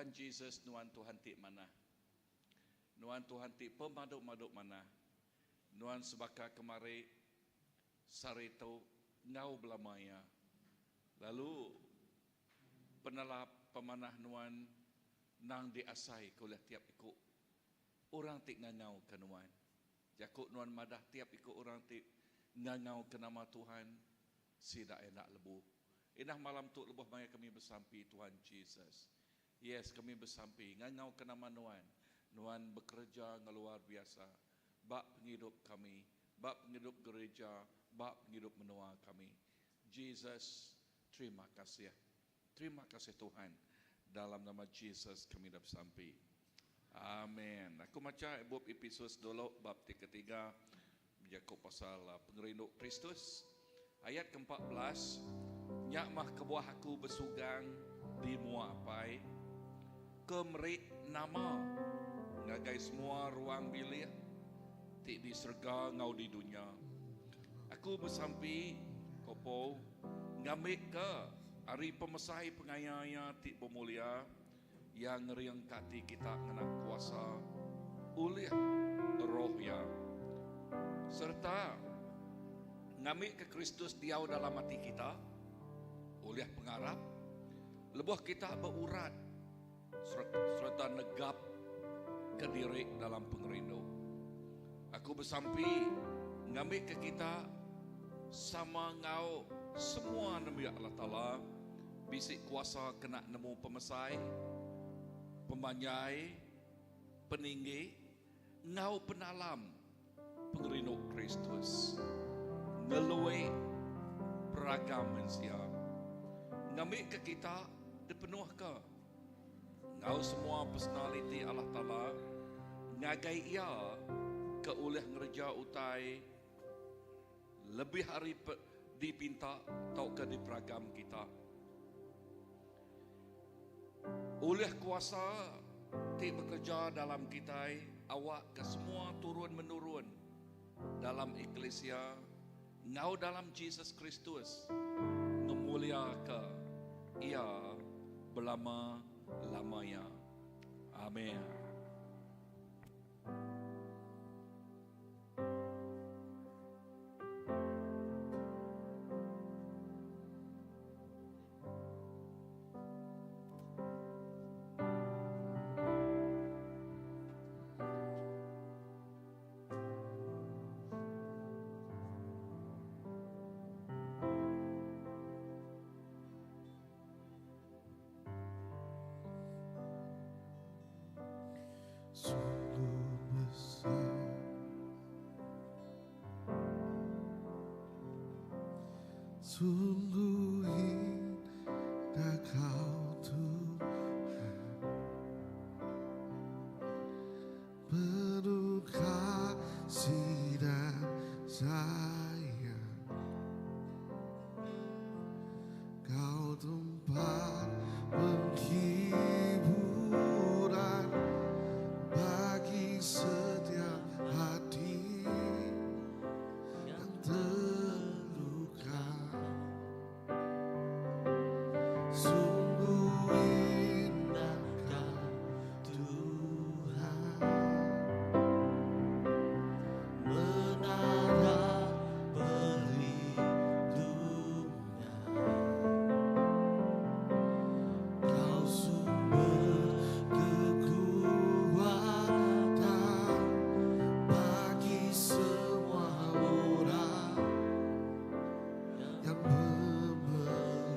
Tuhan Jesus nuan Tuhan ti manah. Nuan Tuhan ti pemadu-madu manah. Nuan sebaka kemari, sehari tu enggau belama iya. Lalu penelap pemanah nuan endang diasaika ulih tiap iku orang ti ngangauka nuan. Jaku nuan madah tiap iku orang ti ngangauka nama Tuhan, sida enda lebu. Indah malam tu lebuh maya kami besampi Tuhan Jesus. Yes, kami besampi ngangauka nama nuan. Nuan bekereja enggau luar biasa ba pengidup kami, ba pengidup gereja, ba pengidup menua kami. Jesus, terima kasih. Terima kasih Tuhan. Dalam nama Jesus kami dah besampi. Amen. Aku macha bup Episus dulu bab ti ketiga bejaku pasal pengerindu Kristus. Ayat ke 14, nya mah kebuah aku besugang di mua Apai ke meri nama ngagai semua ruang bilik ti di serega enggau di dunya. Aku besampi, ko Paul, ngambika ari pemesai pengaya iya ti bemulia, iya ngeringka ati kita ngena kuasa ulih Roh iya, sereta ngambika Kristus diau dalam ati kita ulih pengarap, lebuh kita beurat sereta negap ke diri dalam pengerindu. Aku besampi ngambika kita sama enggau semua nembiak Allah Taala bisi kuasa kena nemu pemesai, pemanjai, peninggi enggau penalam pengerindu Kristus ngelui peragam mensia ngambika kita dipenuhka enggau semua personaliti Allah Taala ngagai Iya ke ulih ngereja utai lebih ari dipinta tauka diperagam kita. Ulih kuasa ti bekereja dalam kitai awakka semua turun menurun dalam eklisia enggau dalam Jesus Kristus ngemuliaka Iya belama-lama iya. Amen. Sungguh besar Sungguh indah kau Tuhan Penuh kasih dan sayang Kau tempat penghiburan Bagi setiap hati yang terluka Sungguh indah kau Tuhan Menara perlindungan Kau sumber kekuatan bagi semua orang yang memerlukan.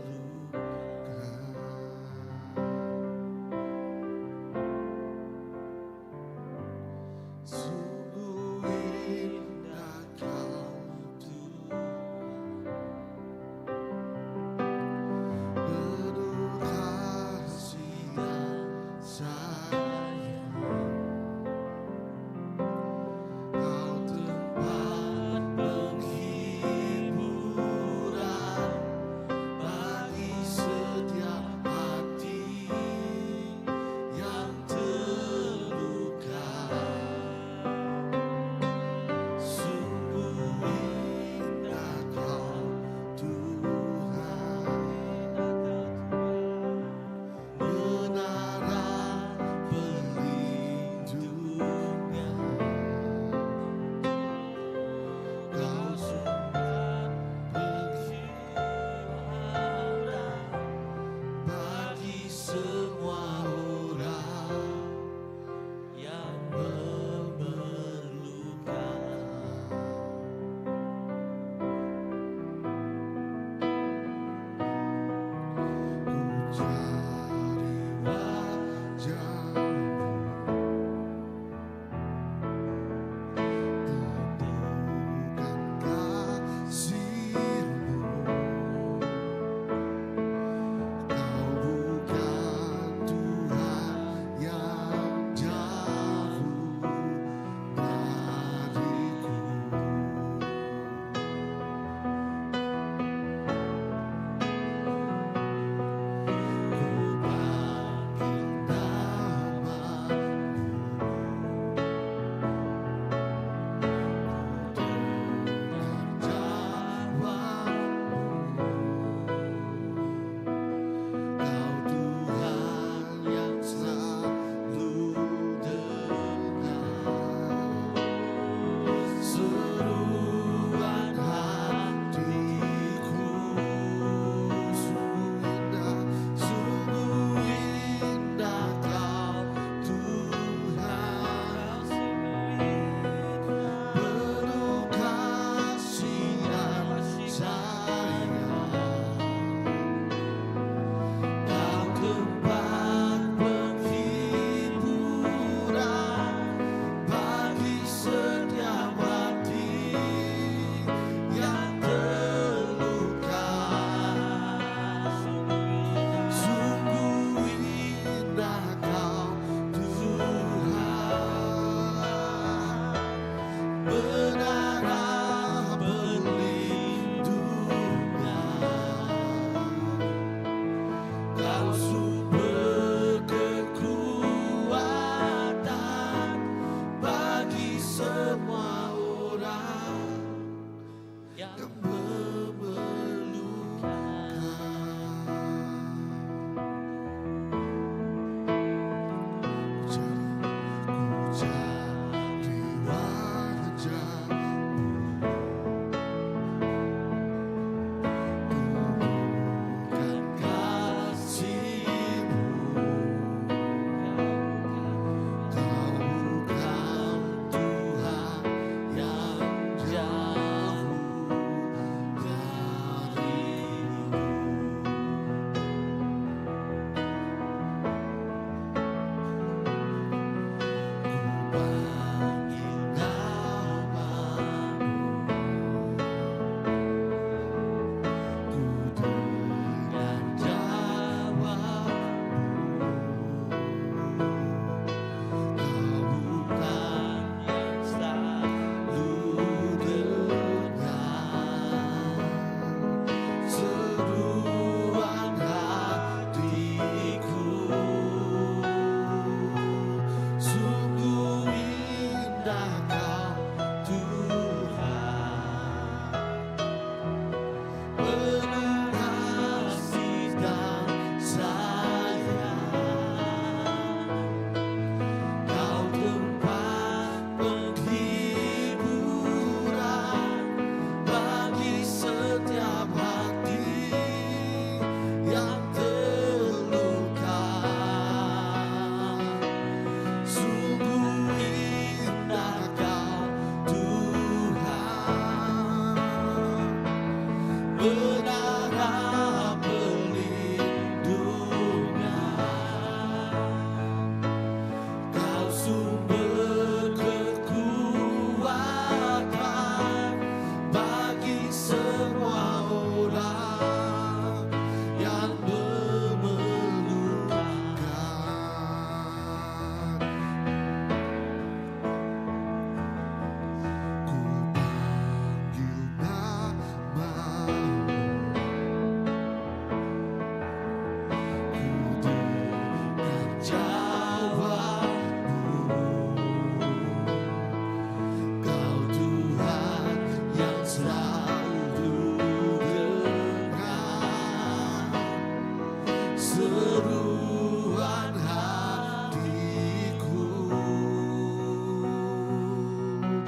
Seruan hatiku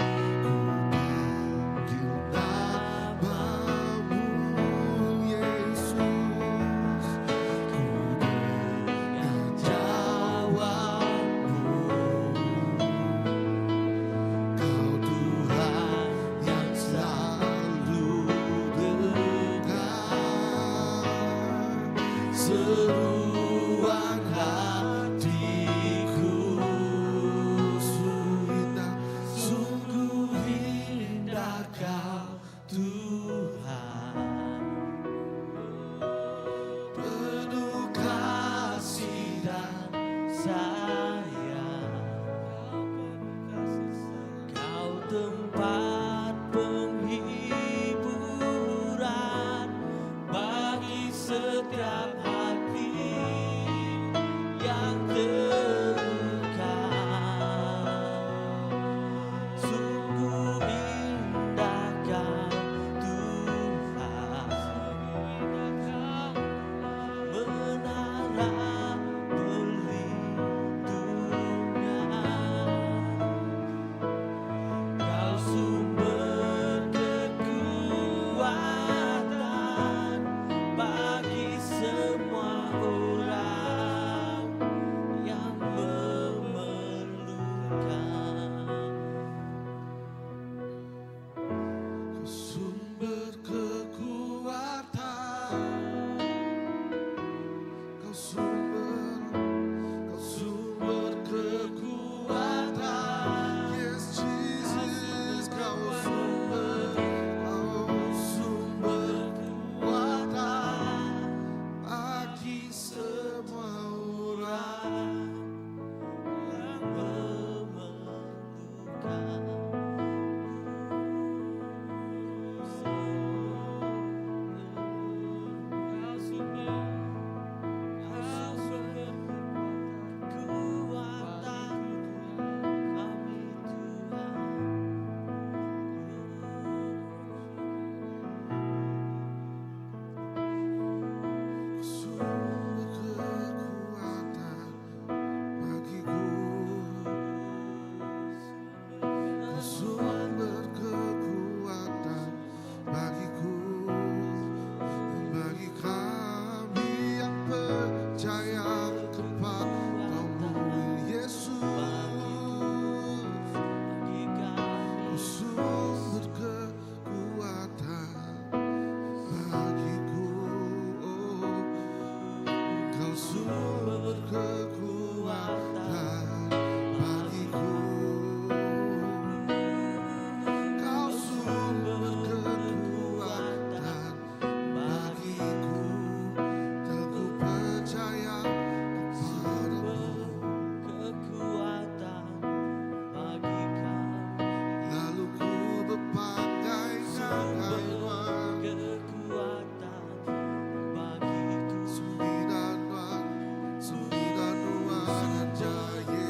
Ku panggil namamu Yesus Ku dengar jawabmu Kau Tuhan yang selalu dekat Seruan hatiku Sungguh indah, sungguh indah kau Tuhan Penuh kasih dan sayang Kau tempat penghiburan bagi setiap hati yang terluka. Sungguh indah kau Tuhan, menara perlindungan. Kau sumber kekuatan bagi semua orang yang memerlukan. Kau sumber kekuatan Kau sumber, kau sumber kekuatan Yes Jesus, kau sumber, kau sumber kekuatan Bagi semua orang yang memerlukan. Kau sumber, kau sumber kekuatan kami Tuhan. Sumber kekuatan bagiku Kau sumber kekuatan bagiku Bagi kami yang percaya kepadamu Yesus Kau sumber kekuatan bagiku oh. Kau sumber kekuatan bagiku Kau sumber kekuatan bagiku Teguh percaya kepadamu Kekuatan bagi kami Lalu ku berpanggai ngagai nuan Kekuatan bagiku Sembilan nuan, sembilan nuan aja.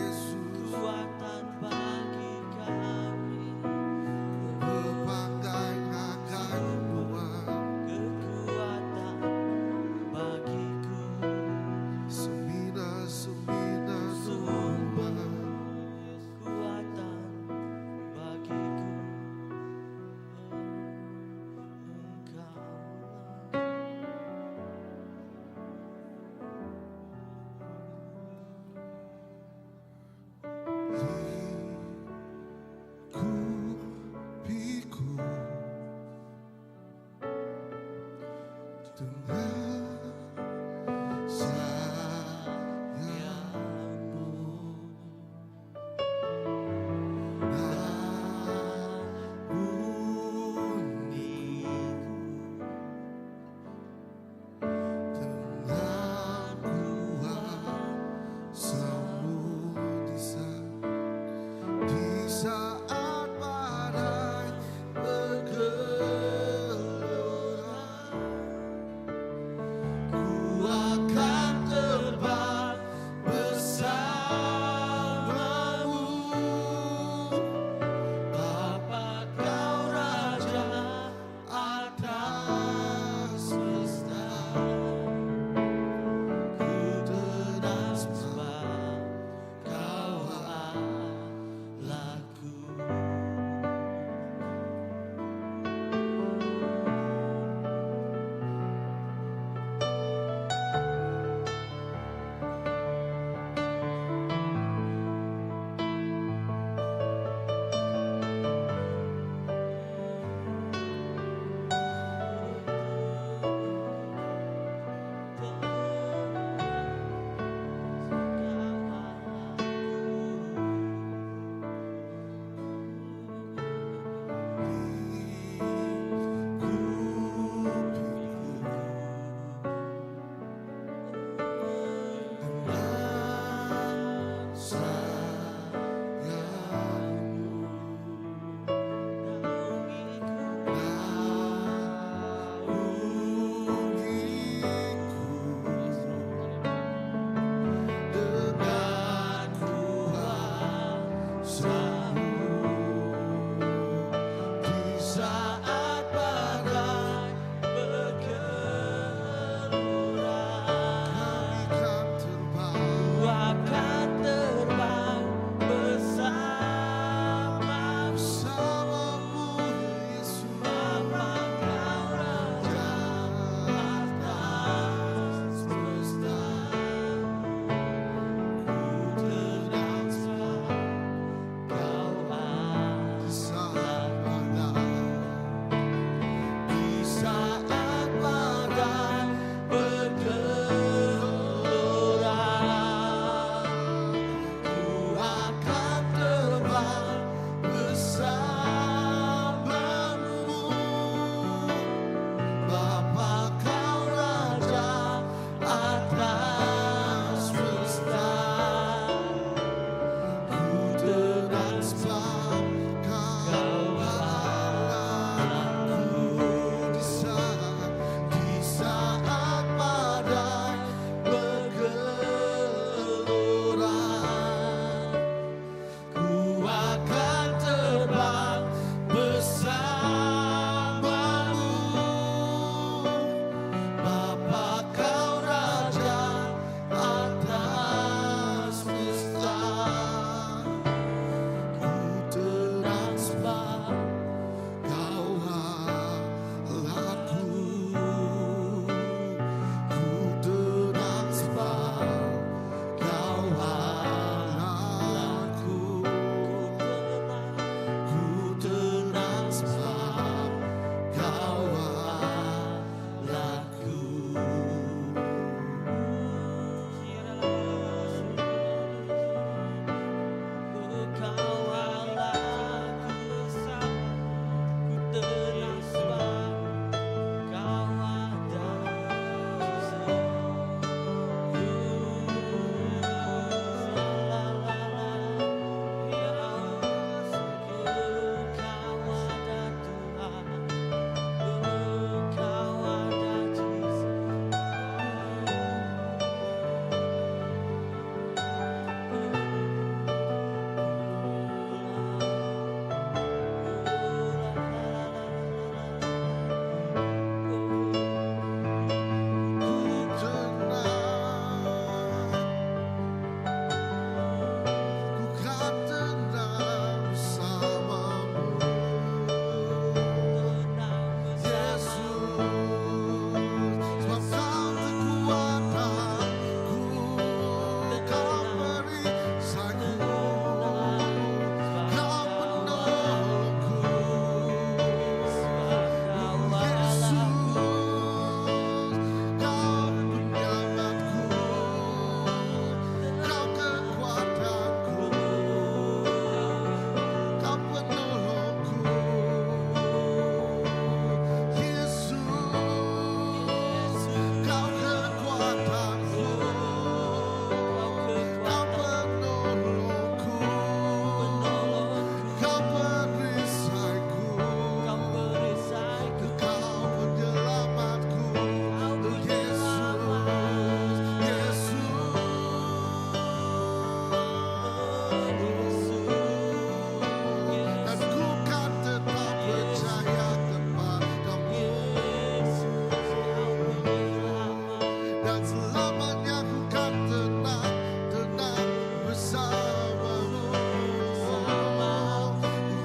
Selamanya ku kan tenang, tenang bersamamu.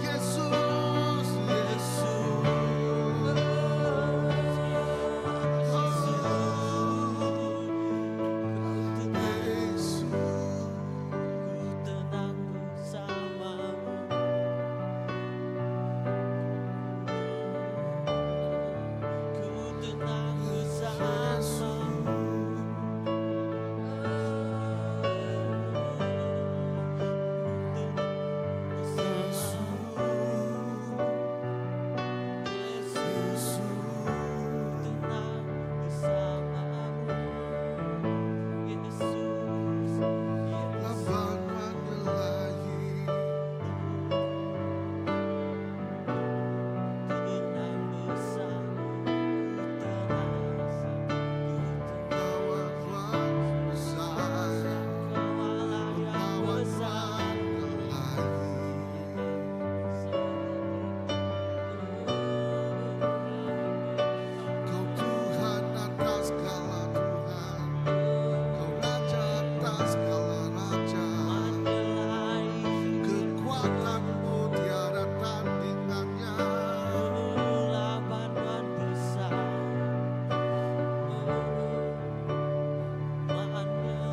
Yesus, Yesus. Yesus. Ku tenang bersamamu. Ku tenang bersamamu. Yesus, tenang bersamamu. Yesus, Yesus. Laban menyalahi. Tenang bersama, ku tenang, ku tenang. Lawan besar, Kaulah yang lawan besar. menyalahi. Kau Tuhan atas segala Tuhan, Kau Raja atas segala Raja. Kekuatanmu tiada tandingannya.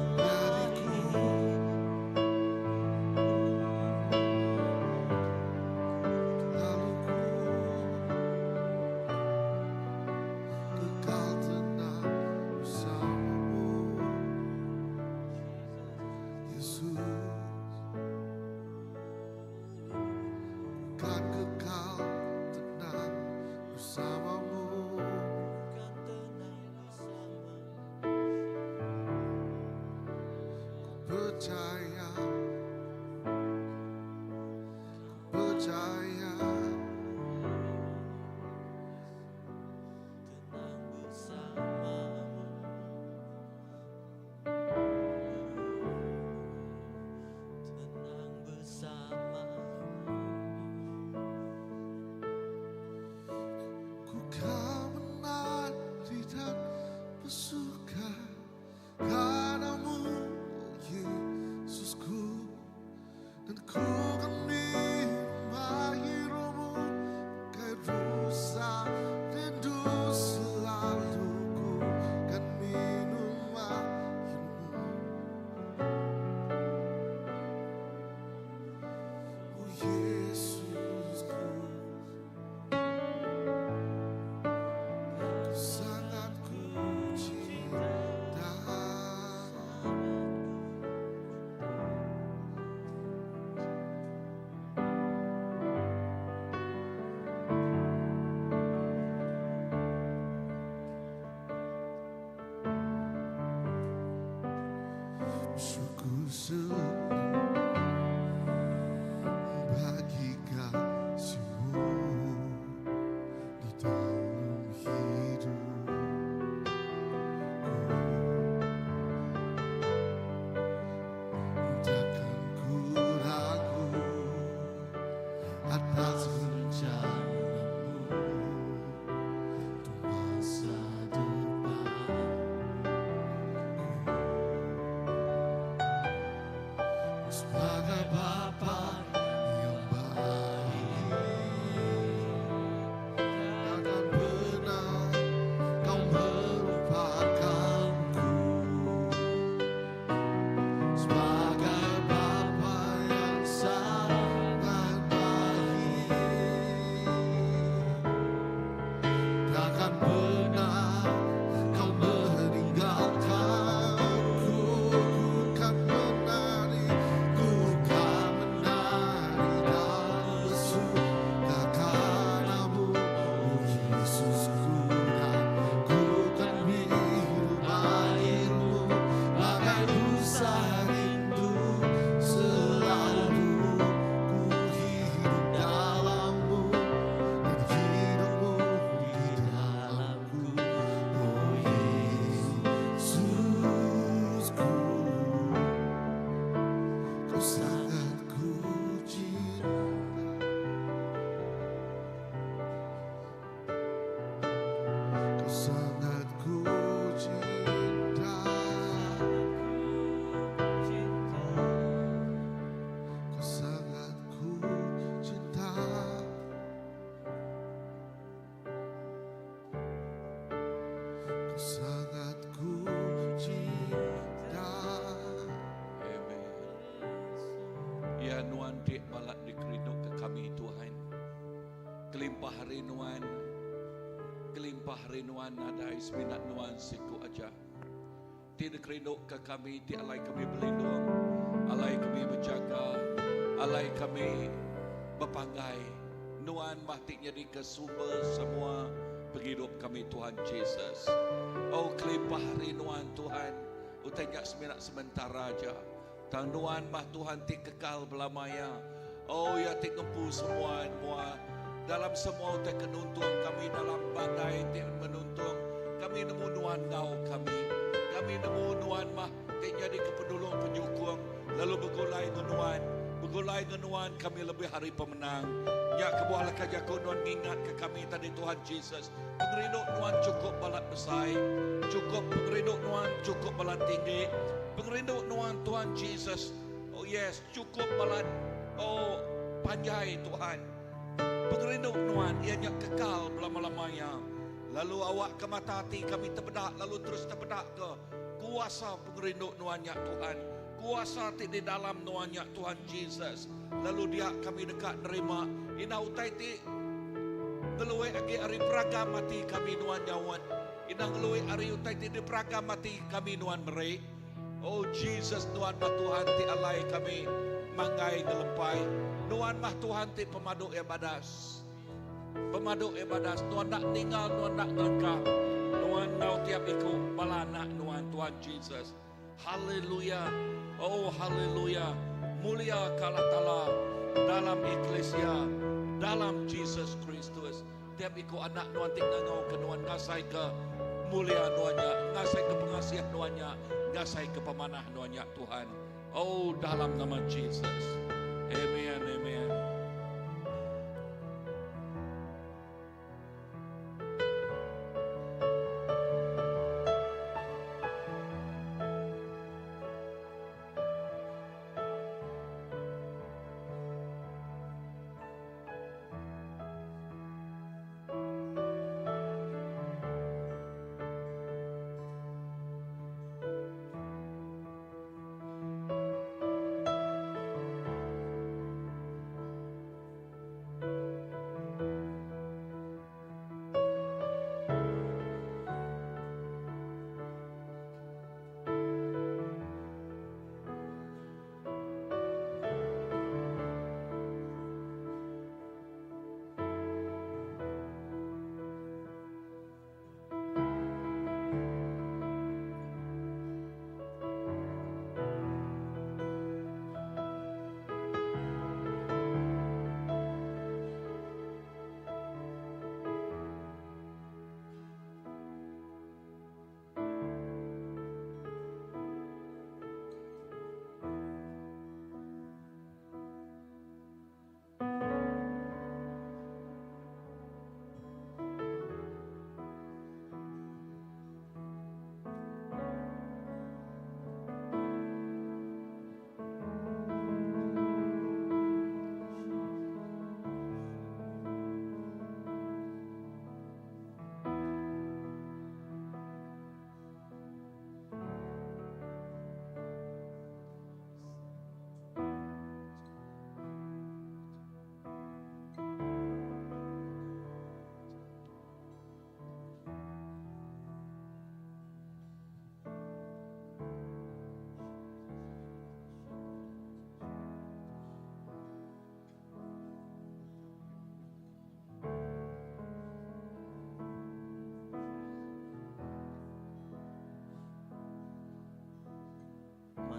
Dariku lalu ku kekal tenang bersamamu, Yesus. Kan kekal tenang bersamamu. Ku percaya, ku percaya. Ku kan menari dan bersuka karenamu, Yesusku. Dan ku kan minum airmu, bagai rusa rindu selalu ku kan minum airmu. Oh Yesusku, ku sangat ku cinta. Bersyukur senang bagi kasihmu di dalam hidupku. Takkan ku ragu atas rencanamu untuk masa depan. Sebagai Bapa yang baik, takkan pernah kau melupakanku. Sebagai Bapa yang sangat baik, takkan pernah kau meninggalkanku. Ku kan menari, ku ti balat dikerinduka kami Tuhan. Kelimpah ari Nuan, kelimpah ari Nuan nadai semina Nuan siku aja. Ti dikerinduka kami ti alai kami belindung, alai kami bejaga, alai kami bepanggai. Nuan mah ti nyadika sumber semua pengidup kami Tuhan Jesus. Oh kelimpah ari Nuan Tuhan, utai nya semina sementara aja. Tang Nuan mah Tuhan ti kekal belama iya. Oh Iya ti ngempu semua mua dalam semua utai ke nuntung kami dalam badai ti menuntung kami nemu Nuan enggau kami. Kami nemu Nuan mah ti nyadika penulung penyukung lalu begulai enggau Nuan. Begulai enggau Nuan kami lebih ari pemenang. Nya kebuah leka jaku Nuan ngingatka kami tadi Tuhan Jesus. Pengerindu Nuan chukup balat besai. Chukup pengerindu Nuan chukup balat tinggi. Pengerindu Nuan Tuhan Jesus. Oh yes, chukup balat oh panjai Tuhan. Pengerindu Nuan iya nya kekal belama-lama iya. Lalu awakka mata ati kami tepeda lalu terus tepeda ke kuasa pengerindu Nuan nya Tuhan. Kuasa ti di dalam Nuan nya Tuhan Jesus. Lalu dia kami deka nerima indah utai ti ngelui agi ari peragam ati kami Nuan nyaut. Indah ngelui ari utai ti diperagam ati kami Nuan meri. Oh Jesus Nuan mah Tuhan ti alai kami manggai ngelempai. Nuan mah Tuhan ti pemadu iya badas. Pemadu iya badas. Nuan enda ninggal, Nuan enda ngelengka. Nuan enggau tiap iku bala anak Nuan Tuhan Jesus. Haleluya. Oh haleluya. Mulia ka Allah Taala dalam eklesia, dalam Jesus Kristus. Tiap iku anak nuan ti ngangauka nuan ngasaika mulia nuan nya, ngasaika pengasih nuan nya, ngasaika pemanah nuan nya Tuhan. Oh dalam nama Jesus. Amen. Amen.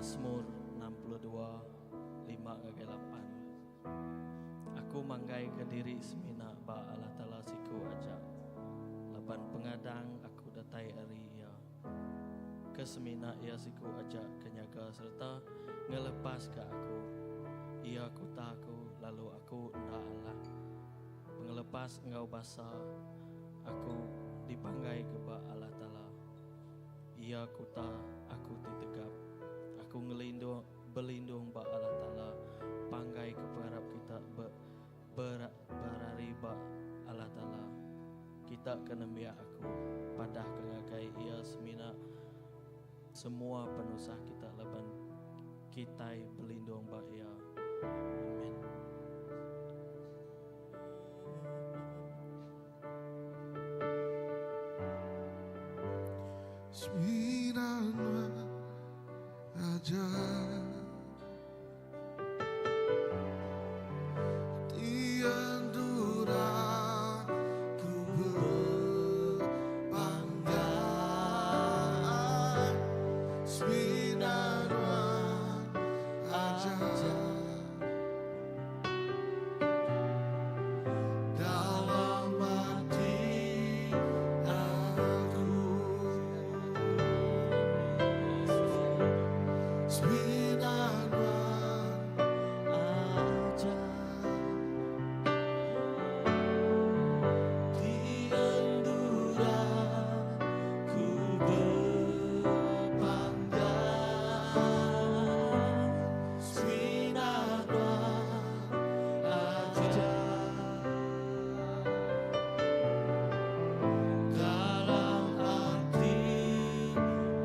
Masmur 62, 5 ngagai 8. Aku manggaika diri semina ba Allah Taala siku aja, laban pengadang aku datai ari Iya. Ke semina Iya siku aja ke nyaga sereta ngelepaska aku. Iya kuta aku lalu aku enda alah. Pengelepas enggau basa aku dipanggaika ba Allah Taala. Iya kuta aku ti tegap. Aku ngelindung belindung ba Allah Taala panggai ke pengarap kita be ber berari ba Allah Taala. Kita ke nembiak aku padah ke ngagai Iya semina semua penusah kita laban kitai belindung ba Iya. Amen. Semina nuan aja. Ti endur aku bepanggai. Semina nuan aja. Dalam ati aku. Semina nuan aja. Di endur aku bepanggai. Semina nuan aja. Dalam ati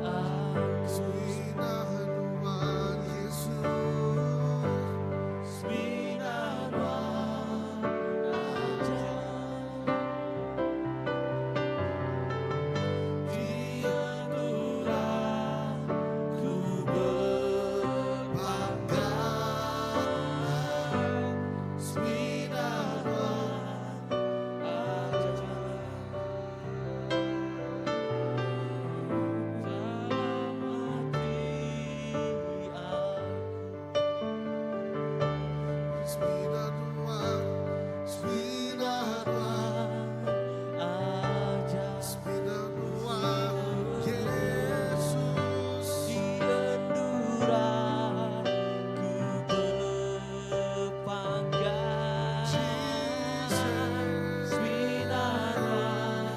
aku. Semina nuan Yesus. Semina nuan aja. Di endur aku bepanggai. Semina nuan aja. Dalam ati aku. Semina nuan, semina nuan, Aja. semina nuan Yesus. Di endur aku bepanggai. Jesus. Semina nuan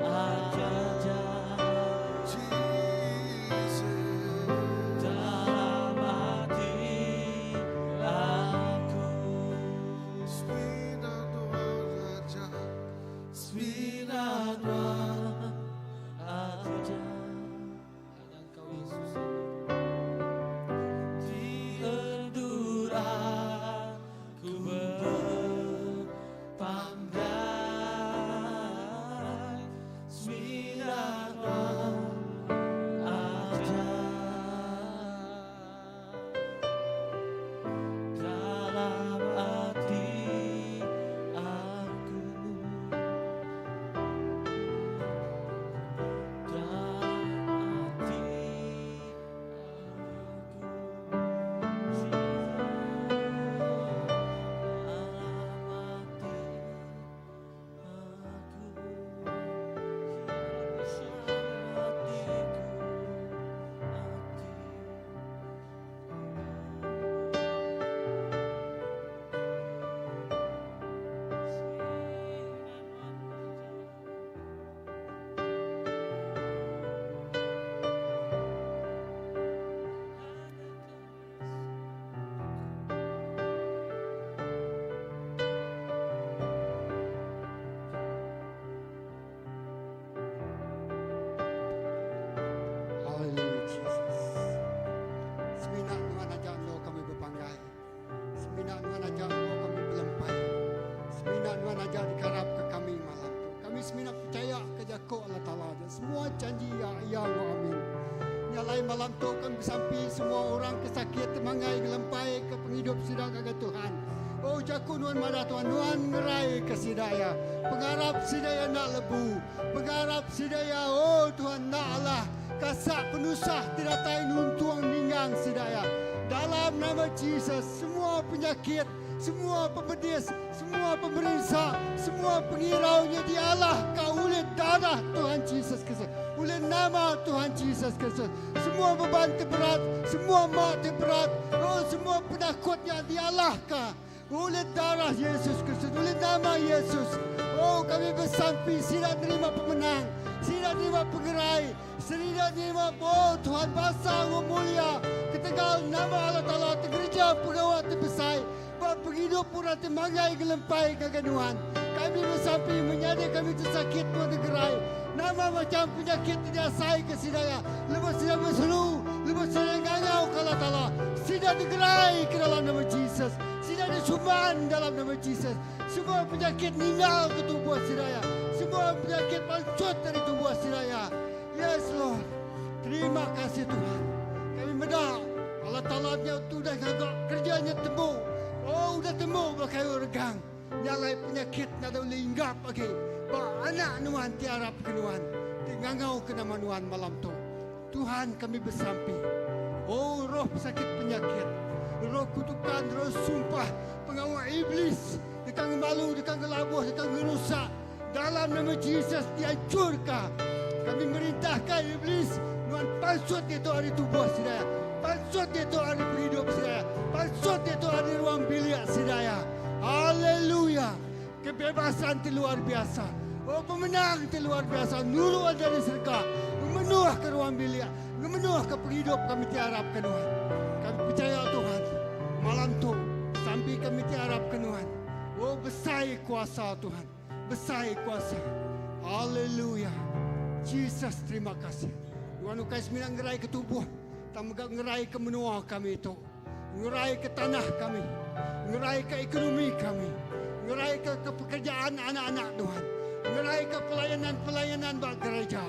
aja. Jesus. Dalam hati aku. Semina nuan aja. Semina nuan aja. Hanya Engkau Yesus. Di endur aku bepanggai. Semina nuan aja. Dalam hati aku. Dalam hati aku. Dalam hati aku. Hatiku, hati. Hallelujah, Jesus. Semina nuan aja endur kami bepanggai. Semina nuan aja endur kami belempai. Semina nuan aja dikarap ke kami malam tu. Kami semina percaya ke jako Allah Ta'ala aja. Semua janji ya, ya wa amin. Nyalai malam tu kami besampi semua orang ke sakit temangai ngelempai ke penghidup sida ke Tuhan. Oh jaku nuan madah Tuhan nuan ngerai ke sidaya. Pengarap sidaya nak lebu. Pengarap sidaya oh Tuhan nak Allah. Kasak penusah tidak tai nuntuang ninggang sidaya. Dalam nama Jesus semua penyakit, semua pemedis, semua pemerinsa, semua pengiraunya di Allah kau oleh darah Tuhan Jesus Kristus. Oleh nama Tuhan Jesus Kristus. Semua beban terberat, semua mak terberat, oh semua penakutnya di Allah kau. Oleh darah Yesus Kristus, oleh nama Yesus. Oh kami bersampi sila terima pemenang, sila terima pengerai, sila terima oh Tuhan bangsa mulia. Ketegal nama Allah Ta'ala tergereja pegawai terbesar. Buat penghidup pura temangai gelempai kegaduhan. Kami bersampi menyadari kami tersakit pun tergerai. Nama macam penyakit tidak sai ke sidaya. Lepas sida berselu, lepas sida ngangau ke Allah Ta'ala. Sida digerai ke dalam nama Jesus. Sida disuman dalam nama Jesus. Semua penyakit ninggal ke tubuh sidaya. Semua penyakit pancut dari tubuh sidaya. Ya. Yes Lord. Terima kasih Tuhan. Kami meda Allah Taala nya tu udah ngaga kerja nya tembu. Oh udah tembu ba kayu regang. Nya alai penyakit nadai ulih inggap agi ba anak nuan ti arap ke nuan ti ngangau ke nama nuan malam tu. Tuhan kami besampi. Oh roh sakit penyakit, roh kutukan, roh sumpah, pengawa iblis deka ngemalu, deka ngelabuh, deka ngerusak dalam nama Jesus diancurka. Kami merintahka iblis nuan pansut ditu ari tubuh sida. Pansut ditu ari penghidup sida. Pansut ditu ari ruang bilik sida. Haleluya. Kebebasan ti luar biasa. Oh pemenang ti luar biasa nurun dari serega ngemenuh ke ruang bilik, ngemenuh ke pengidup kami ti arap ke Nuan. Kami percaya Tuhan, malam tu sampi kami ti arap ke Nuan. Oh besai kuasa Tuhan, besai kuasa. Haleluya. Jesus terima kasih. Nuan ukai semina ngerai ke tubuh, tang mega ngerai ke menua kami tu. Ngerai ke tanah kami, ngerai ke ekonomi kami, ngerai ke, ke pekerjaan anak-anak Tuhan, ngerai ke pelayanan-pelayanan ba gereja.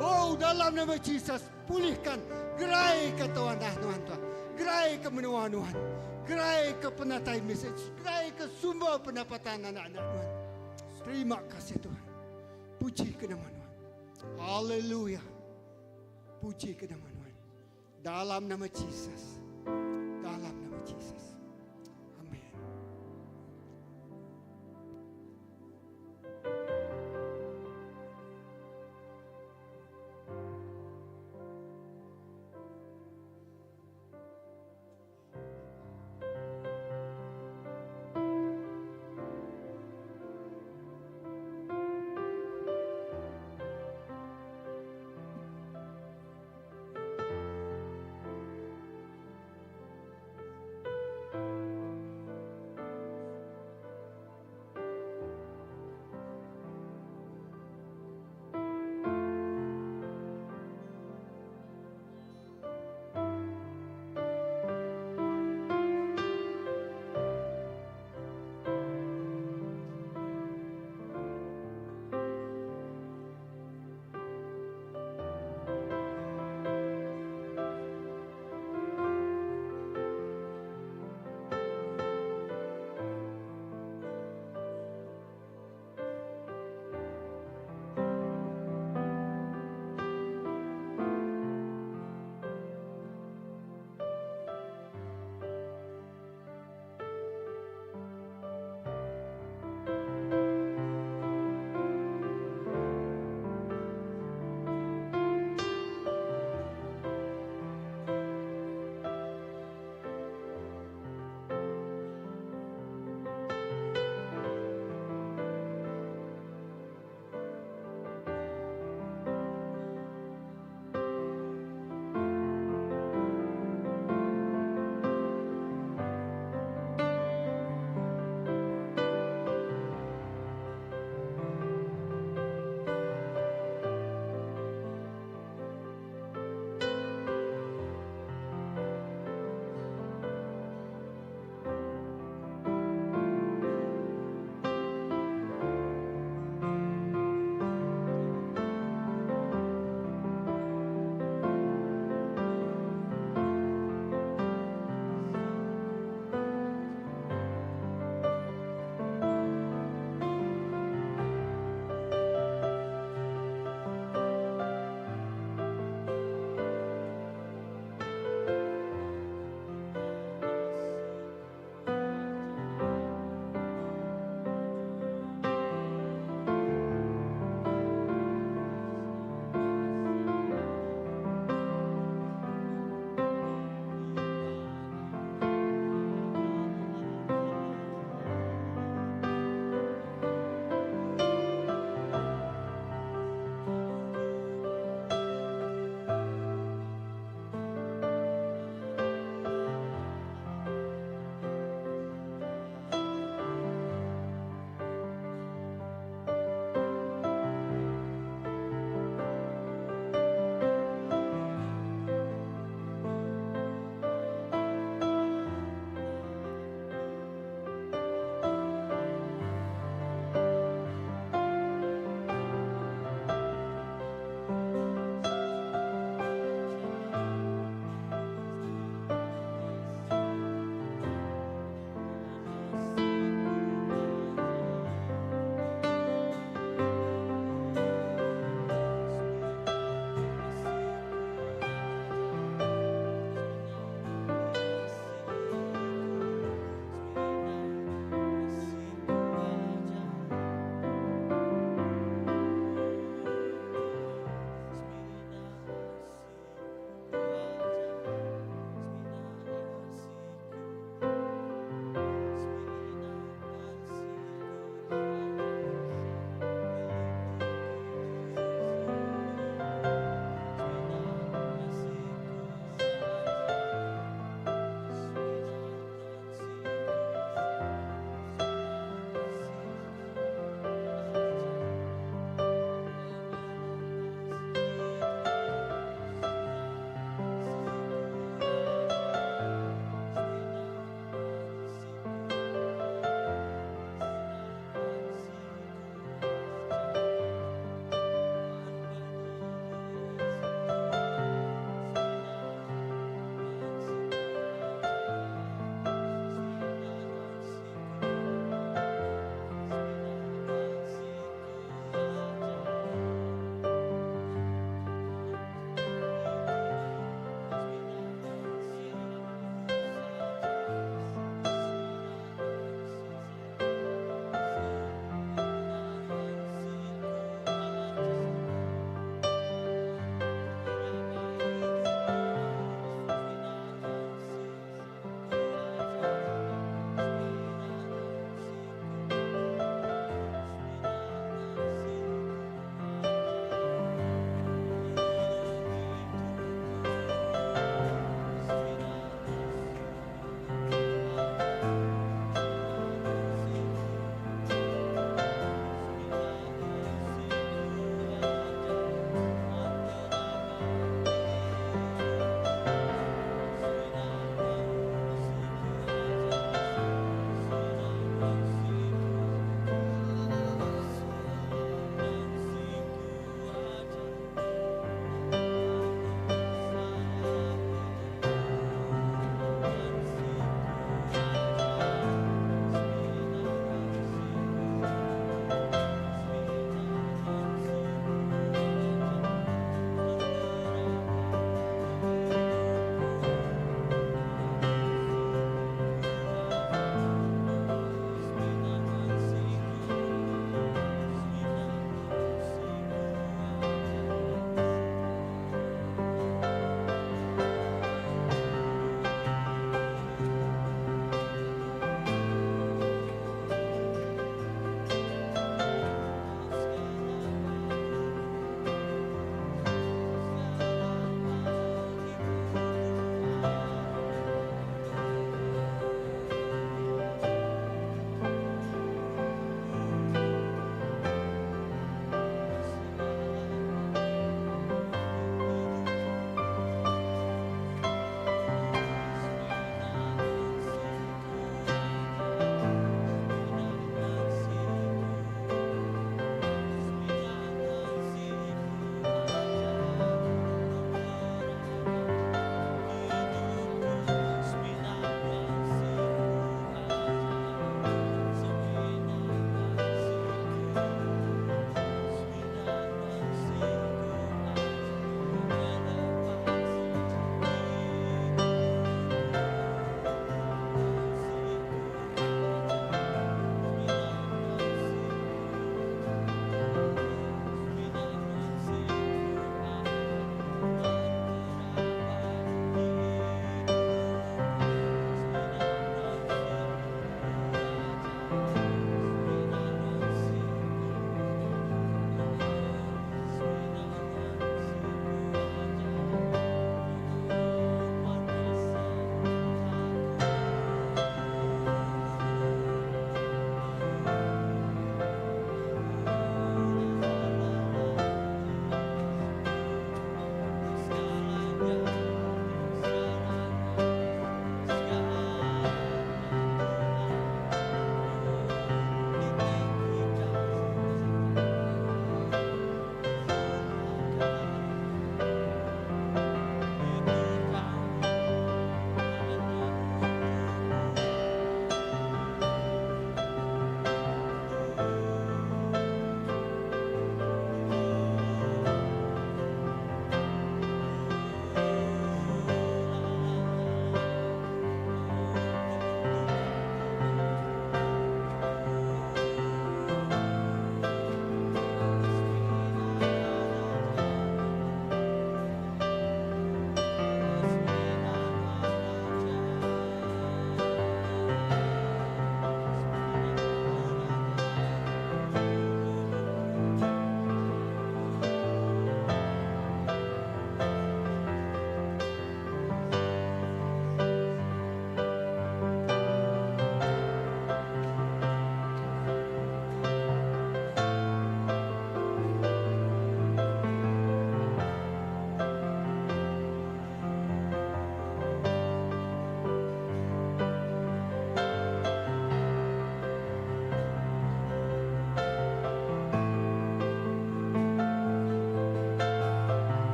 Oh, dalam nama Jesus, pulihkan, gerai ke tanah Tuhan Tuhan, gerai ke menua Tuhan, gerai ke penatai message, gerai ke sumber pendapatan anak-anak Tuhan. Terima kasih Tuhan. Puji ke nama Tuhan. Haleluya. Puji ke nama Tuhan. Dalam nama Jesus. Dalam nama Jesus. Amin.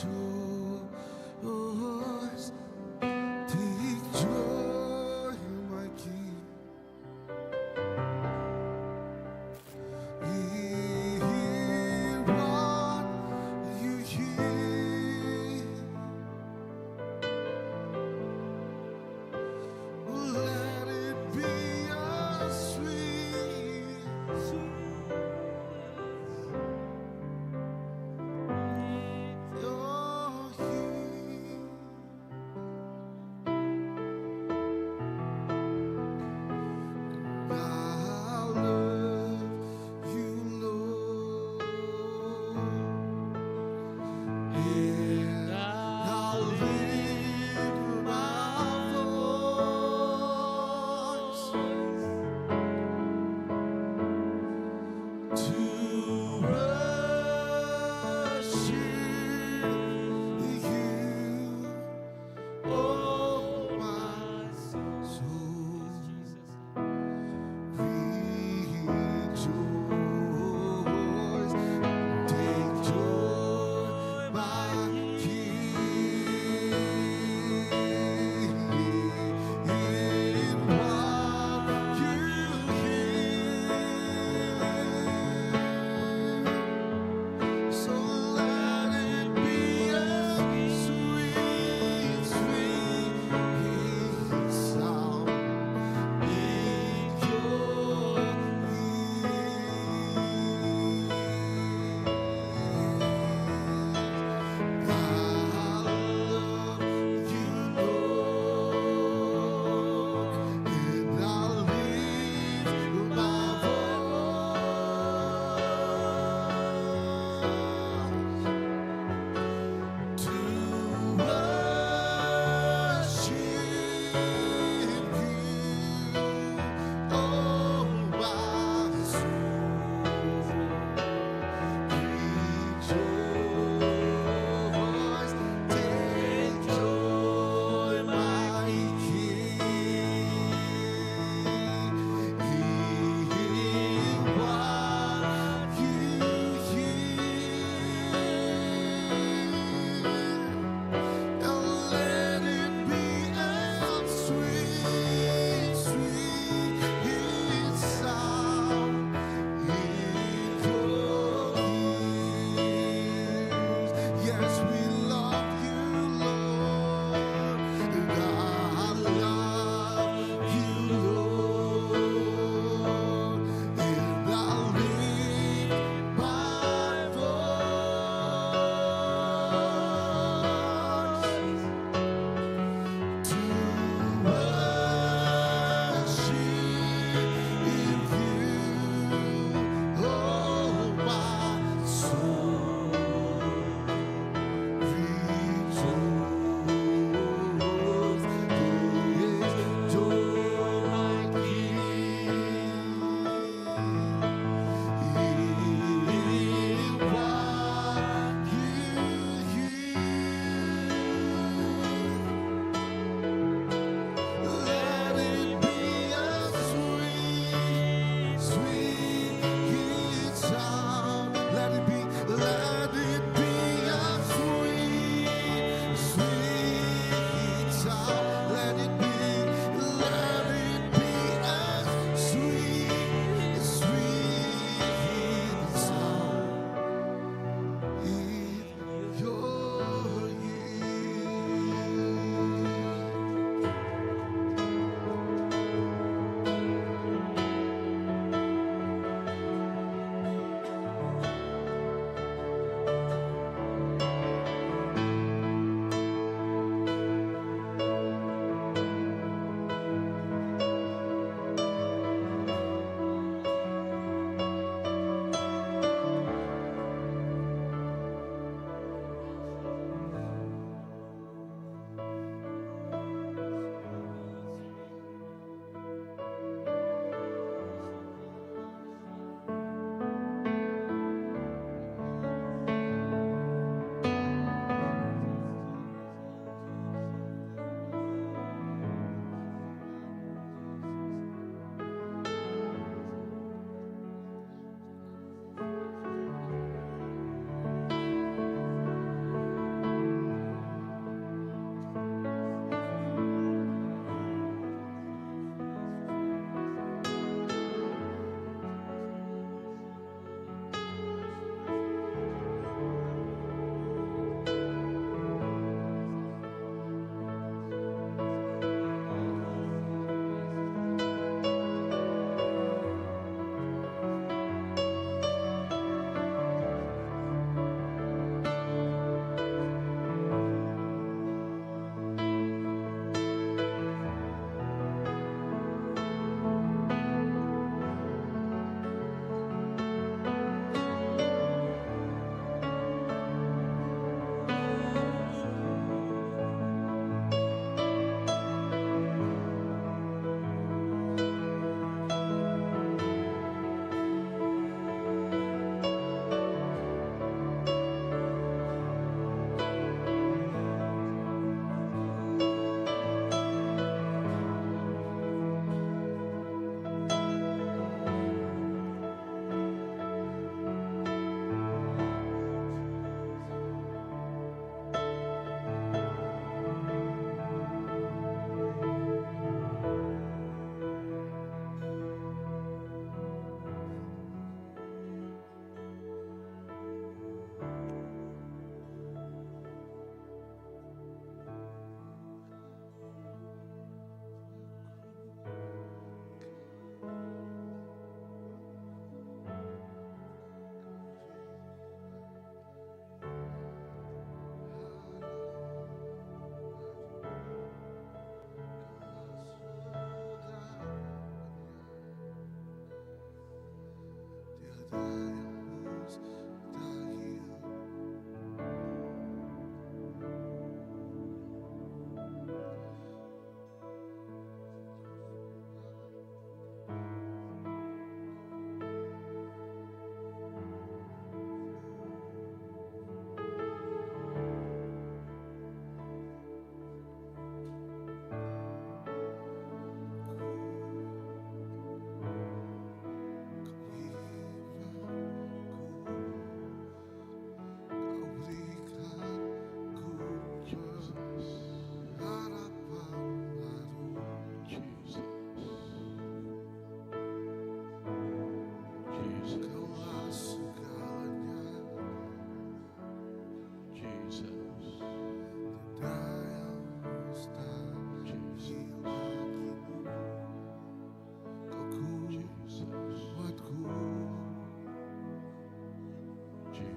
Rejoice. Take joy, my King. Hear what you hear. Let it be a sweet, sweet. Your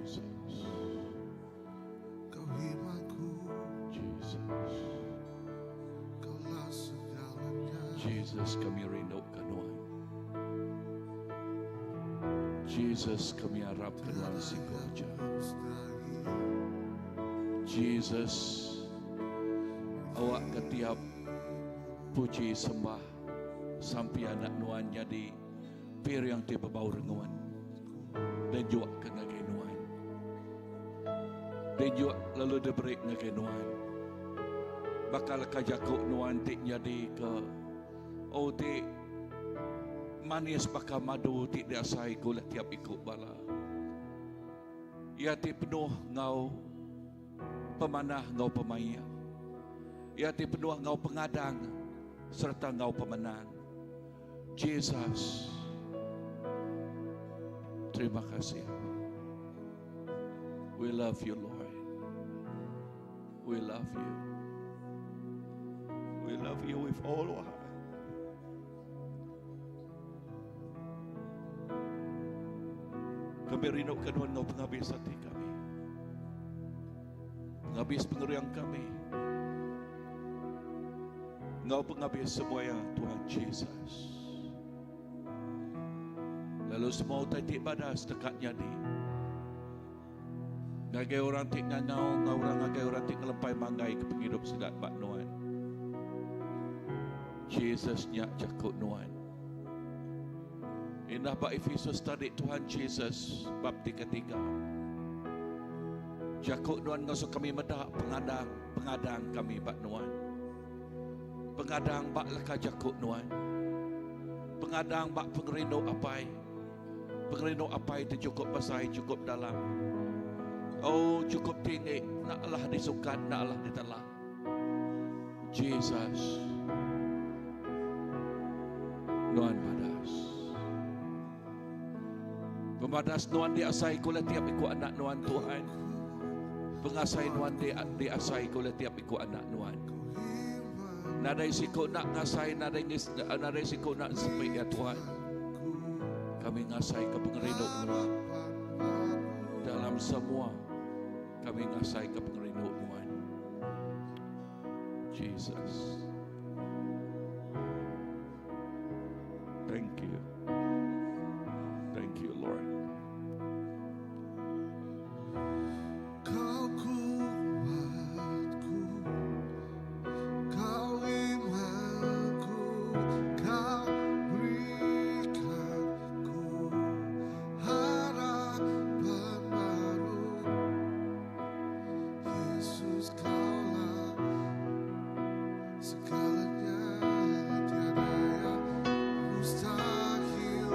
Jesus. Kau imanku. Jesus. Kaulah segalanya. Jesus kami rindu ke Nuan. Jesus kami harap ke Nuan siku aja. Mustahil. Jesus awak ketiap puji sembah sampai anak Nuan jadi pir yang ti berbau renguan dan juak ke ngagai Nuan dan juak lalu diberi ngagai Nuan bakal kajakuk Nuan ti jadi ke oh ti manis bakal madu ti diasai gula tiap ikut bala ia ti penuh ngau pemanah ngau pemaya. Ia ti penuh ngau pengadang serta ngau pemenang. Jesus. Terima kasih. We love you, Lord. We love you. We love you with all our heart. Kami rindukan Tuhan ngau penghabis hati kami. Penghabis pengeriang kami. Ngau penghabis semua yang Tuhan Jesus. Lalu semua utai ti badas dekat nyadi. Ngagai orang ti ngangau, ngau orang ngagai orang ti ngelempai manggai ke penghidup sedat bak Nuan. Jesus nyak jakut Nuan. Indah bak Efesus tadi Tuhan Jesus bab 3. Jakut Nuan ngasuh kami medak pengadang, pengadang kami bak Nuan. Pengadang bak leka jakut Nuan. Pengadang bak pengerindu apai. Pengerindu apai itu cukup besar, cukup dalam. Oh, cukup tinggi. Naklah disukat, naklah ditelah. Jesus. Nuan badas. Pemadas Nuan diasai kula tiap iku anak Nuan Tuhan. Pengasai Nuan diasai kula tiap iku anak Nuan. Nadai siku nak ngasai, nadai siku nak sepi ya Tuhan. Kami ngasai ke pengerindu Nuan. Dalam semua kami ngasai ke pengerindu Nuan. Jesus. Thank you. Thank you, Lord. Kau kuatku, kau imanku, kau berikan ku harapan baru. Yesus kaulah segalanya, tiada yang mustahil.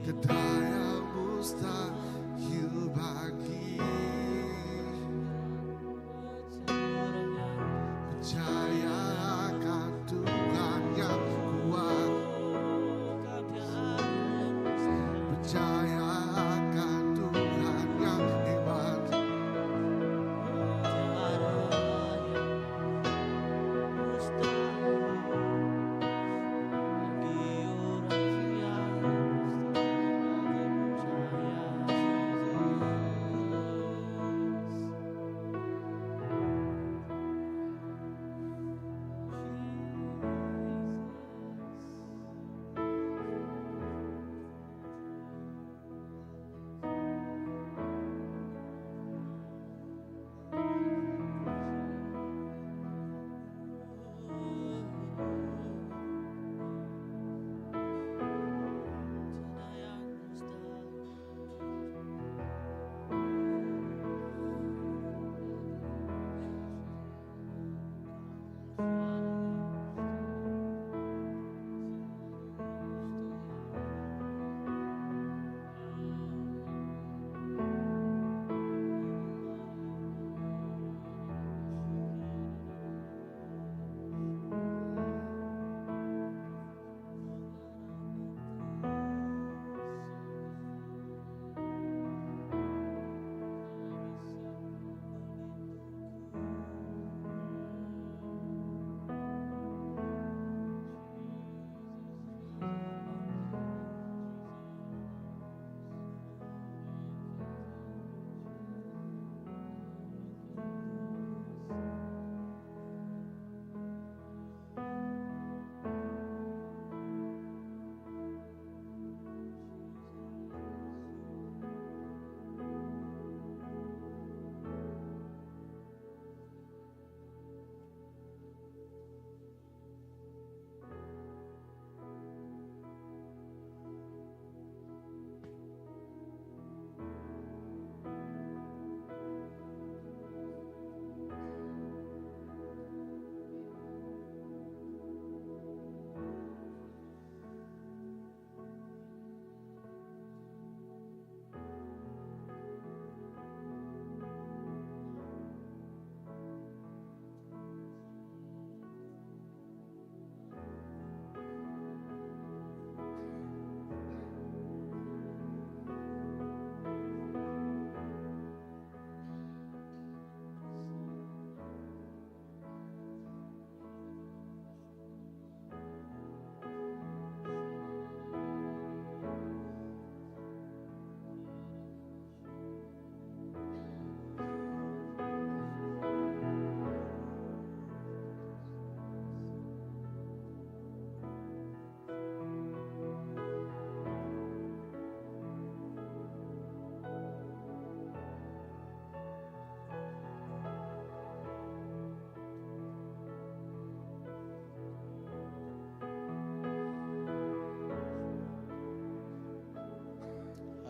Tiada yang mustahil bagi Percaya akan Tuhan yang kuat. Percaya akan Tuhan yang hebat.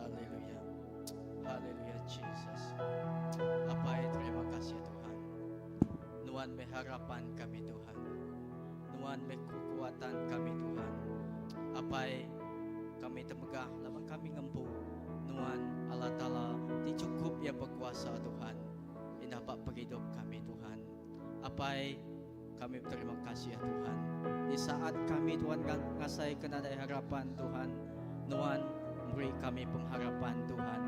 Haleluya. Haleluya Jesus. Apai terima kasih Tuhan. Nuan meh harapan kami Tuhan. Nuan meh kekuatan kami Tuhan. Apai kami temegah laban kami ngempu Nuan Allah Taala ti chukup iya bekuasa Tuhan. Indah ba pengidup kami Tuhan. Apai kami beterima kasih ya Tuhan. Di saat kami Tuhan ngasai ke nadai harapan Tuhan, Nuan meri kami pengharapan Tuhan.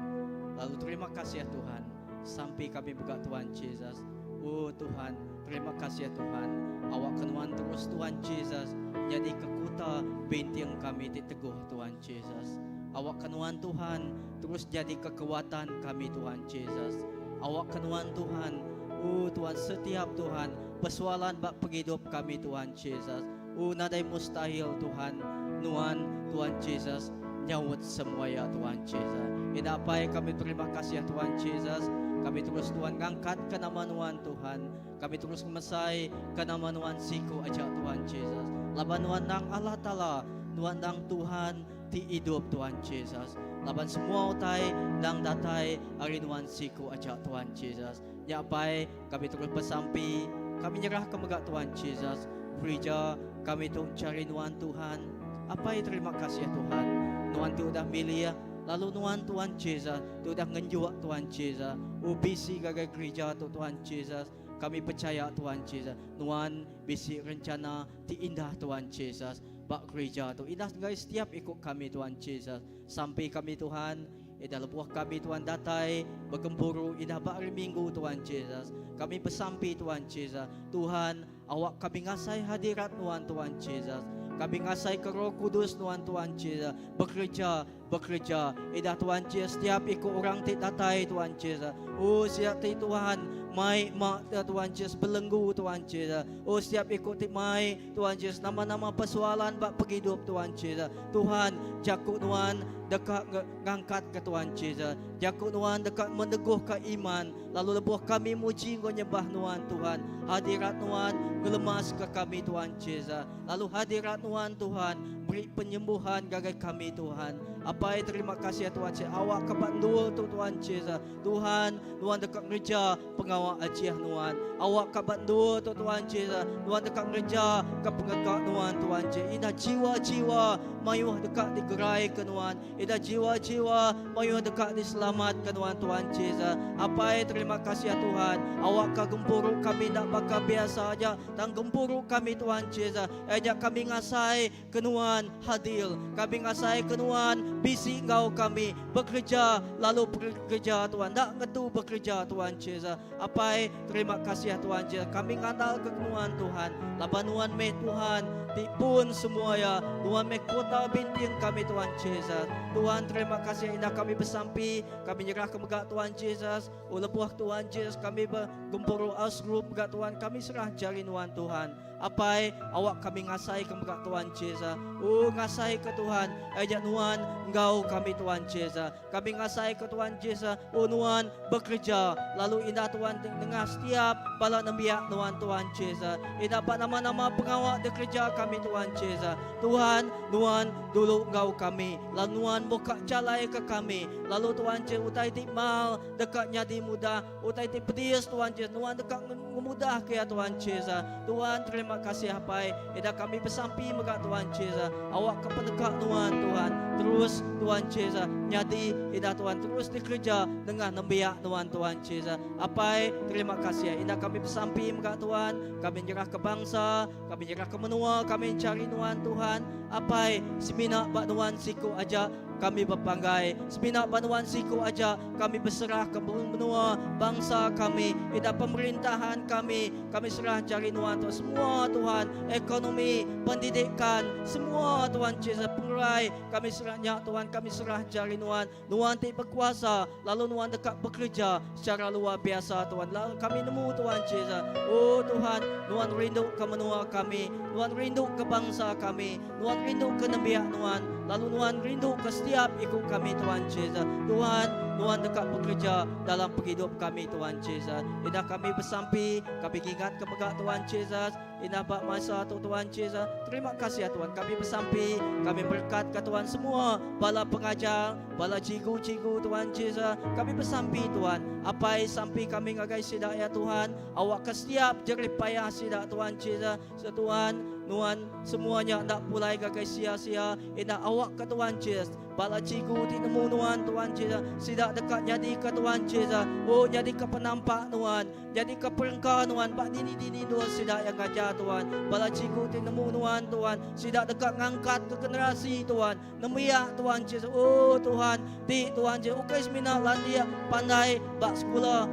Lalu terima kasih ya Tuhan. Sampi kami mega Tuhan Jesus. Oh Tuhan, terima kasih ya Tuhan. Awak ke Nuan terus Tuhan Jesus nyadi ke kuta binting kami ti teguh Tuhan Jesus. Awak ke Nuan Tuhan terus jadi kekuatan kami Tuhan Jesus. Awak ke Nuan Tuhan, oh Tuhan setiap Tuhan persoalan ba pengidup kami Tuhan Jesus. Oh nadai mustahil Tuhan, Nuan Tuhan Jesus nyaut semua ya Tuhan Jesus. Ina apai kami terima kasih ya Tuhan Jesus. Kami terus Tuhan ngangkat ke nama Nuan Tuhan. Kami terus ngemesai ke nama Nuan siku aja Tuhan Jesus. Laban Nuan nang Allah Taala, Nuan nang Tuhan ti idup Tuhan Jesus. Laban semua utai nang datai ari Nuan siku aja Tuhan Jesus. Nya apai kami terus besampi, kami nyerah ke mega Tuhan Jesus. Gerija kami tu cari Nuan Tuhan. Apai terima kasih Tuhan nuan ti udah milih lalu nuan Tuan Jesus ti udah ngenjuk Tuan Jesus bisi ngagai gerija tu Tuan Jesus kami pechaya Tuan Jesus nuan bisi rencana ti indah Tuan Jesus ba gerija tu indah ngagai setiap iku kami Tuan Jesus sampi kami Tuhan Ida lebuh kami Tuhan datai begempuru indah ba hari Minggu Tuhan Jesus. Kami besampi Tuhan Jesus. Tuhan awak kami ngasai hadirat Nuan Tuhan Jesus. Kami ngasai ke Roh Kudus Nuan Tuhan Jesus bekerja bekerja. Ida Tuhan Jesus setiap iku orang ti datai Tuhan Jesus. Oh setiap ti Tuhan mai mak Tuhan Jesus belenggu Tuhan Jesus. Oh setiap iku ti mai Tuhan Jesus nama-nama persoalan ba pengidup Tuhan Jesus. Tuhan jaku Nuan deka ngangkatka Tuhan Jesus. Jaku Nuan deka meneguhka iman lalu lebuh kami muji enggau nyembah Nuan Tuhan. Hadirat Nuan ngelemaska kami Tuhan Jesus. Lalu hadirat Nuan Tuhan beri penyembuhan ngagai kami Tuhan. Apai terima kasih Tuhan Jesus. Awak ke ba endur tu Tuhan Jesus. Tuhan Nuan deka ngereja pengawa ajih Nuan. Awak ka ba endur tu Tuhan Jesus. Nuan deka ngereja ka pengeka Nuan Tuhan Jesus. Indah jiwa-jiwa mayuh deka digerai ke Nuan. Ida jiwa-jiwa mayuh deka diselamat ke Nuan Tuhan Jesus. Apai terima kasih ya Tuhan. Awak ka gempuru kami enda baka biasa aja. Tang gempuru kami Tuhan Jesus. Aja kami ngasai ke Nuan hadir. Kami ngasai ke Nuan bisi enggau kami bekerja lalu bekerja Tuhan. Enda ngetu bekerja Tuhan Jesus. Apai terima kasih ya Tuhan Jesus. Kami ngandal ke Nuan Tuhan. Laban Nuan meh Tuhan ti pun semua ya. Nuan meh kota binting kami Tuhan Jesus. Tuhan terima kasih indah kami besampi. Kami nyerah ke mega Tuhan Jesus. Oh lebuh Tuhan Jesus kami begempuru house group mega Tuhan. Kami serah jari Nuan Tuhan. Apai awak kami ngasai ke mega Tuhan Jesus. Oh ngasai ke Tuhan. Aja Nuan enggau kami Tuhan Jesus. Kami ngasai ke Tuhan Jesus, oh Nuan bekereja lalu indah Tuhan nengah setiap bala nembiak Nuan Tuhan Jesus. Indah ba nama-nama pengawa dikereja kami Tuhan Jesus. Tuhan, Nuan dulu enggau kami lalu Nuan muka jalai ke kami. Lalu Tuhan Jesus utai ti mal deka nyadi mudah, utai ti pedis Tuhan Jesus Nuan deka ngemudah ke iya Tuhan Jesus. Tuhan terima kasih Apai ida kami besampi mega Tuhan Jesus. Awak ke peneka Nuan Tuhan terus Tuhan Jesus nyadi ida Tuhan terus dikereja nengah nembiak Nuan Tuhan Jesus. Apai terima kasih ida kami besampi mega Tuhan kami nyerah ke bangsa kami nyerah ke menua kami cari Nuan Tuhan. Apai semina ba Nuan siku aja kami bepanggai semina ba Nuan siku aja kami beserah ke menua bangsa kami ida pemerintahan kami kami serah jari Nuan tu semua Tuhan ekonomi pendidikan semua Tuhan Jesus pengerai kami serah nya Tuhan kami serah jari Nuan Nuan ti bekuasa lalu Nuan deka bekerja secara luar biasa Tuhan lalu kami nemu Tuhan Jesus oh Tuhan Nuan rindu ke menua kami Nuan rindu ke bangsa kami Nuan rindu ke nembiak Nuan, lalu Nuan rindu ke setiap iku kami Tuhan Jesus. Tuhan, Nuan deka bekereja dalam pengidup kami Tuhan Jesus. Indah kami besampi, kami ngingat ke mega Tuhan Jesus. Indah ba masa tu Tuhan Jesus. Terima kasih ya Tuhan. Kami besampi, kami berkat ke Tuhan semua bala pengajar, bala cikgu-cikgu Tuhan Jesus. Kami besampi Tuhan. Apai sampi kami ngagai sida ya Tuhan. Awak ke setiap jerih payah sida Tuhan Jesus. Tuhan, Nuan semua nya enda pulai ngagai sia-sia enda awak ke Tuhan Jesus. Bala cikgu ti nemu Nuan Tuhan Jesus sida deka nyadi ke Tuhan Jesus. Oh nyadi ke penampak Nuan, nyadi ke perengka Nuan ba dini-dini endur sida iya ngajar Tuhan. Bala cikgu ti nemu Nuan Tuhan sida deka ngangkat ke generasi Tuhan, nembiak Tuhan Jesus. Oh Tuhan ti Tuhan Jesus ukai semina landik pandai ba sekula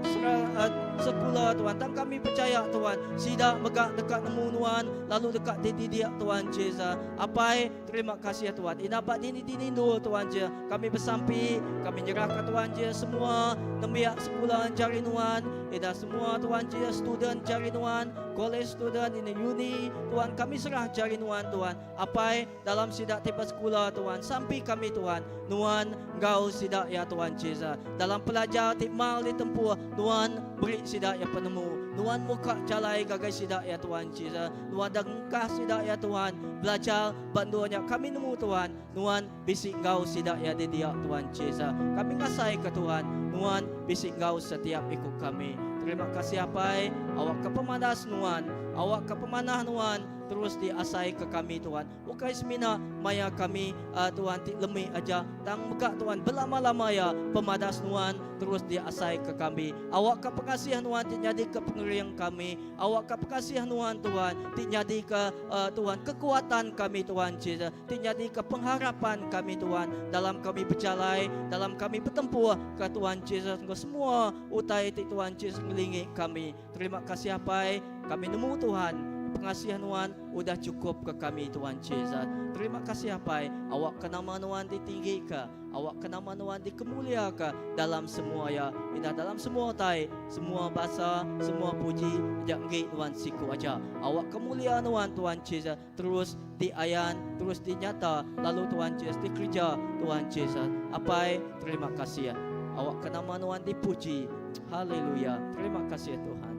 sekula Tuhan tang kami pechaya Tuhan sida mega deka nemu Nuan lalu deka dididik Tuhan Jesus. Apai terima kasih Tuhan. Ina ba dini-dini endur Tuhan Jesus kami besampi kami nyerahka Tuhan Jesus semua nembiak sekula jari Nuan ina semua Tuhan Jesus student jari Nuan college student ina uni Tuhan kami serah jari Nuan Tuhan. Apai dalam sida ti besekula Tuhan sampi kami Tuhan nuan enggau sida iya Tuhan Jesus dalam pelajar ti mal ditempuh nuan beri sida iya penemu nuan muka jalai ngagai sida iya Tuhan Jesus nuan dah ngengkah sida iya Tuhan belajar ba endur nya kami nemu Tuhan nuan bisi enggau sida iya di dia Tuhan Jesus kami ngasai ke Tuhan nuan bisi enggau setiap iku kami terima kasih apai awak ke pemadas nuan awak ke pemanah nuan. terus diasai ke kami Tuhan. Ukai semina maya kami Tuhan ti lemi aja tang mega Tuhan belama-lama iya pemadas nuan terus diasai ke kami. Awakka pengasih nuan ti nyadika pengering kami. Awakka pengasih nuan Tuhan ti nyadika Tuhan kekuatan kami Tuhan Jesus ti nyadika pengharapan kami Tuhan dalam kami bejalai dalam kami betempuh ke Tuhan Jesus enggau semua utai ti Tuhan Jesus ngelingi kami. Terima kasih Apai, kami nemu Tuhan, pengasih Nuan udah chukup ke kami Tuhan Jesus. Terima kasih Apai, awakka nama Nuan ditinggika, awakka nama Nuan dikemuliaka dalam semua iya, indah dalam semua utai, semua basa, semua puji aja enggi Nuan siku aja. Awakka mulia Nuan Tuhan Jesus terus diayan, terus dinyata lalu Tuhan Jesus dikereja Tuhan Jesus. Apai, terima kasih. Awakka nama Nuan dipuji. Haleluya. Terima kasih Tuhan.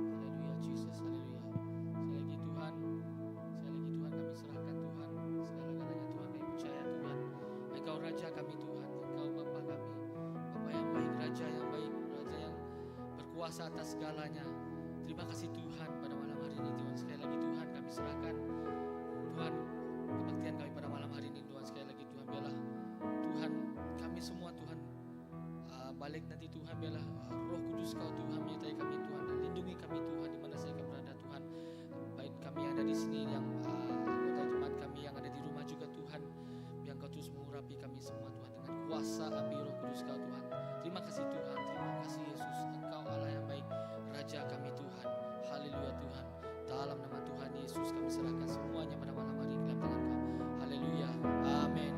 Haleluya Jesus, haleluya. Sekali lagi Tuhan, sekali lagi Tuhan kami serahkan Tuhan segala-galanya Tuhan kami percaya Tuhan. Engkau Raja kami Tuhan, Engkau Bapa kami, Bapa yang baik, Raja yang baik, Raja yang berkuasa atas segalanya. Terima kasih Tuhan pada malam hari ini Tuhan. Sekali lagi Tuhan kami serahkan Tuhan kebaktian kami pada malam hari ini Tuhan. Sekali lagi Tuhan biarlah Tuhan kami semua Tuhan uh, balik nanti Tuhan biarlah uh, Roh Kudus Kau Tuhan menyertai kami Tuhan dan lindungi kami Tuhan di mana saya berada Tuhan. Baik kami yang ada di sini yang uh, anggota jemaat kami yang ada di rumah juga Tuhan biar Kau terus mengurapi kami semua Tuhan dengan kuasa api Roh Kudus Kau Tuhan. Terima kasih Tuhan, terima kasih Yesus, Engkau Allah yang baik, Raja kami Tuhan. Haleluya Tuhan. Dalam nama Tuhan Yesus kami serahkan semuanya pada malam hari ini dalam tangan Kau. Haleluya. Amin.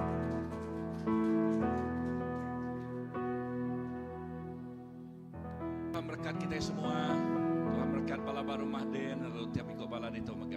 Haleluya. Tuhan merekat kitai semua. Tuhan merekat bala ba rumah din lalu tiap iko bala ditu mega.